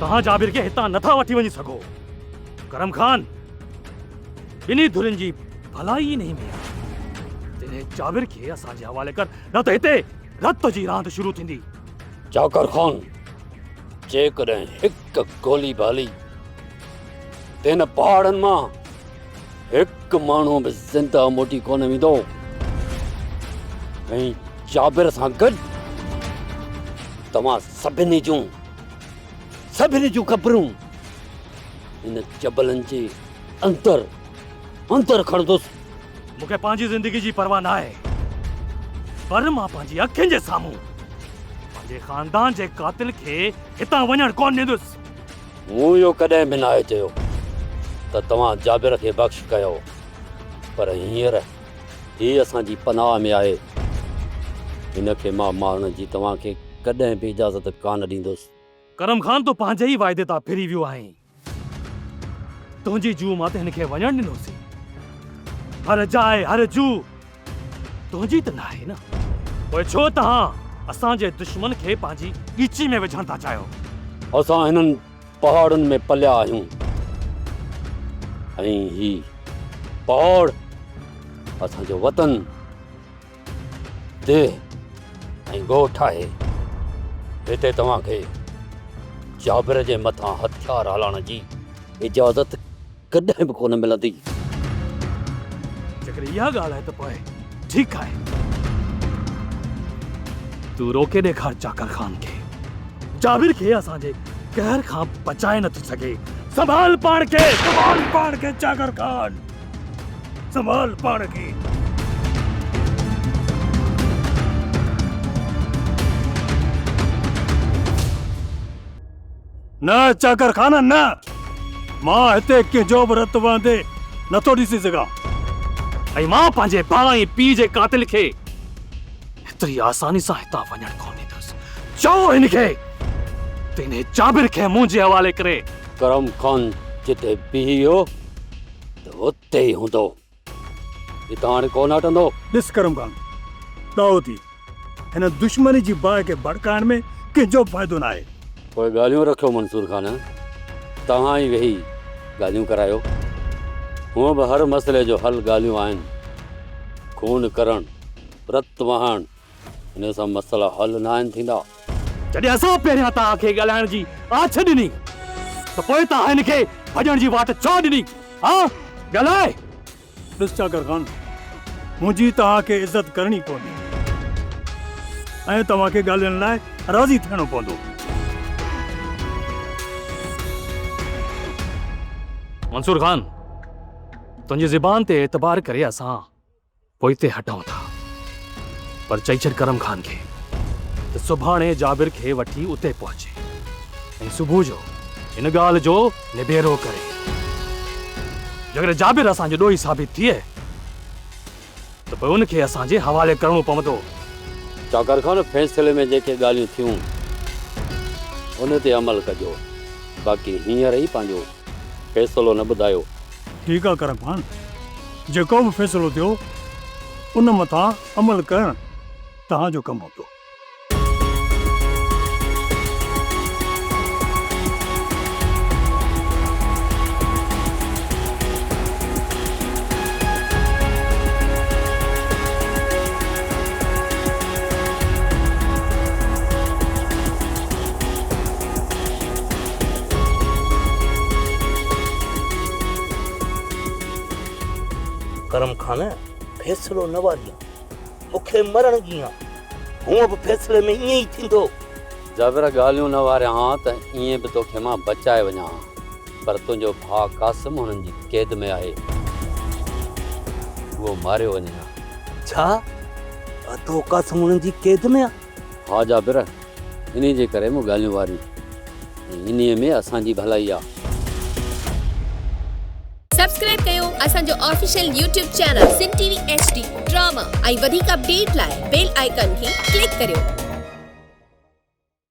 توهان جابر کي هتان نٿا وٺي وڃي سگهو. ڪرم خان، ٻنهي ڌرين جي ڀلائي انهي ۾ آهي ته انهي جابر کي اسان جي حوالي ڪر، نه ته هتي رت جي راند شروع ٿيندي. چاڪر خان، جيڪڏهن هڪ گولي به هلي ته هن پهاڙن مان هڪ ماڻهو به زنده موٽي ڪونه ويندو ۽ جابر سان گڏ توهان سڀني جون سڀني جون قبرون هن جبلن جي اندر اندر کڻندس. مون کي پنهنجي زندگي جي پرواهه ناهي پر مان پنهنجي اکين جي سامهون پنهنجي خاندان جي قاتل کي هتان وڃڻ ڪونه ڏيندس. مون اهو ڪڏهن به ناهي چيو ته توهان جابر کي بخش ڪيو پر هينئر هي اسان جي پناهه ۾ آهي. هن کي مان مارڻ جي توهان کي ڪڏهن به اجازت ڪانه ڏيندس. ڪرم خان تون پنهنجي ئي واعدي تان ڦري ويو آهين. تنهنجي جوء مان ته هن کي وڃڻ ڏنوسين. هر جاء هر جوء تنهنجي ته ناهي نه. پوء ڇو توهان اسان جي دشمن کي پنهنجي ڳچي ۾ وجهڻ ٿا چاهيو؟ اسان هنن پهاڙن ۾ پليا آهيون ۽ هي پهاڙ اسان جو وطن ديهه ۽ ڳوٺ آهي. هتي توهان کي جابر جي مٿان هٿيار هلائڻ جي اجازت ڪڏهن به ڪونه ملندي. جيڪڏهن اها ڳالهه آهي ته پوء ٺيڪ آهي. تون روڪي ڏيکار چاڪر خان کي. جابر کي اسان جي قهر کان بچائي نٿو سگهي. سنڀال پاڻ کي. سنڀال پاڻ کي چاڪر خان. سنڀال پاڻ کي. نه چاڪر خان نه، مان هتي ڪنهن جو به رت وهندي نٿو ڏسي سگهان. ۽ مان پنهنجي ڀاء ۽ پيء جي قاتل کي ايتري آساني سان هتان وڃڻ ڪونه ڏيندس. چئو هن کي ته انهي جابر کي منهنجي حوالي ڪري. ڪرم خان جتي بيهي هو ته اتي ئي هوندو. هتان هاڻي ڪونه هٽندو. ڏس ڪرم خان، ڏاهو ٿي، هن دشمني جي باهه کي ڀڙڪائڻ ۾ ڪنهن جو به فائدو ناهي. پوء ڳالهيون رکيو منصور خان، توهان ئي ويهي ڳالهيون ڪرايو. هونء به هر مسئلي جو حل ڳالهيون آهن. خون ڪرڻ، رت وهائڻ، ان سان مسئلا حل ناهن ٿيندا. جڏهن اسان پهريان توهان کي ڳالهائڻ جي آڇ ڏني ته پوء توهان هن کي ڀڄڻ جي واٽ ڇو ڏني؟ ها ڳالهاء! ڏس چاڪر خان، منهنجي توهان کي عزت ڪرڻي پوندي ۽ توهان کي ڳالهين لاء راضي ٿيڻو پوندو. منصور خان، تنهنجي زبان تي اعتبار ڪري اسان پوئتي هٽون ٿا پر چئي ڇڏ ڪرم خان کي ته سڀاڻي جابر کي وٺي اتي پهچي ۽ صبح جو ان ڳالهه جو نبيرو ڪري. جيڪڏهن جابر اسان جو ڏوهي ثابت ٿئي ته پوء ان کي اسان جي حوالي ڪرڻو پوندو. چاڪر خان فيصلي ۾ جيڪي ڳالهيون ٿيون ان تي عمل ڪجو باقي هينئر ئي پنهنجو فيصلو نه ٻڌايو. ٺيڪ آ ڪرم خان، جيڪو به فيصلو ٿيو ان مٿان عمل ڪرڻ توهان جو ڪم هوندو. ڪرم خان، فيصلو نه واريان، مون کي مرڻ ڏيان، هونء به فيصلي ۾ ائين ئي ٿيندو. جابر، ڳالهيون نه واريان ها ته ائين به توکي مان بچائي وڃان ها، پر تنهنجو ڀاء قاسم هنن جي قيد ۾ آهي، اهو ماريو وڃي ها. ڇا؟ ادو قاسم هنن جي قيد ۾ آ؟ ها جابر، انهيء جي ڪري مون ڳالهيون واريون ۽ انهيء ۾ اسان جي ڀلائي آ. سبسڪرائب ڪيو اسان جو official YouTube channel Sindh T V H D drama ۽ وڌيڪ اپڊيٽ لاء بيل آئيڪان کي ڪلڪ ڪريو.